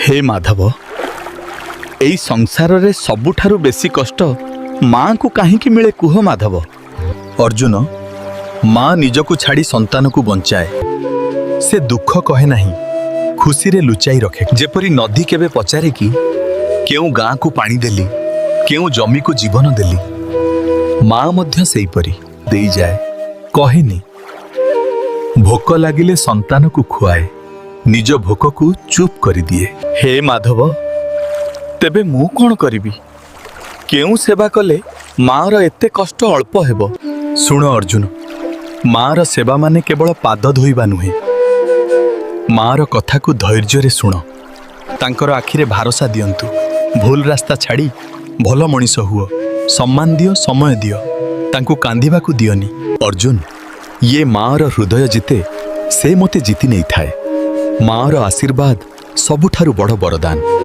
ହେ ମାଧବ, ଏଇ ସଂସାରରେ ସବୁଠାରୁ ବେଶୀ କଷ୍ଟ ମାଙ୍କୁ କାହିଁକି ମିଳେ, କୁହ ମାଧବ। ଅର୍ଜୁନ, ମା ନିଜକୁ ଛାଡ଼ି ସନ୍ତାନକୁ ବଞ୍ଚାଏ। ସେ ଦୁଃଖ କହେ ନାହିଁ, ଖୁସିରେ ଲୁଚାଇ ରଖେ। ଯେପରି ନଦୀ କେବେ ପଚାରେ କି କେଉଁ ଗାଁକୁ ପାଣି ଦେଲି, କେଉଁ ଜମିକୁ ଜୀବନ ଦେଲି, ମା ମଧ୍ୟ ସେଇପରି ଦେଇଯାଏ, କହେନି। ଭୋକ ଲାଗିଲେ ସନ୍ତାନକୁ ଖୁଆଏ, ନିଜ ଭୋକକୁ ଚୁପ୍ କରିଦିଏ। ହେ ମାଧବ, ତେବେ ମୁଁ କ'ଣ କରିବି? କେଉଁ ସେବା କଲେ ମାର ଏତେ କଷ୍ଟ ଅଳ୍ପ ହେବ? ଶୁଣ ଅର୍ଜୁନ, ମାର ସେବା ମାନେ କେବଳ ପାଦ ଧୋଇବା ନୁହେଁ। ମାର କଥାକୁ ଧୈର୍ଯ୍ୟରେ ଶୁଣ। ତାଙ୍କର ଆଖିରେ ଭରସା ଦିଅନ୍ତୁ। ଭୁଲ ରାସ୍ତା ଛାଡ଼ି ଭଲ ମଣିଷ ହୁଅ। ସମ୍ମାନ ଦିଅ, ସମୟ ଦିଅ, ତାଙ୍କୁ କାନ୍ଦିବାକୁ ଦିଅନି। ଅର୍ଜୁନ, ଇଏ ମାର ହୃଦୟ ଜିତେ, ସେ ମୋତେ ଜିତି ନେଇଥାଏ। ମାର ଆଶୀର୍ବାଦ ସବୁଠାରୁ ବଡ଼ ବରଦାନ।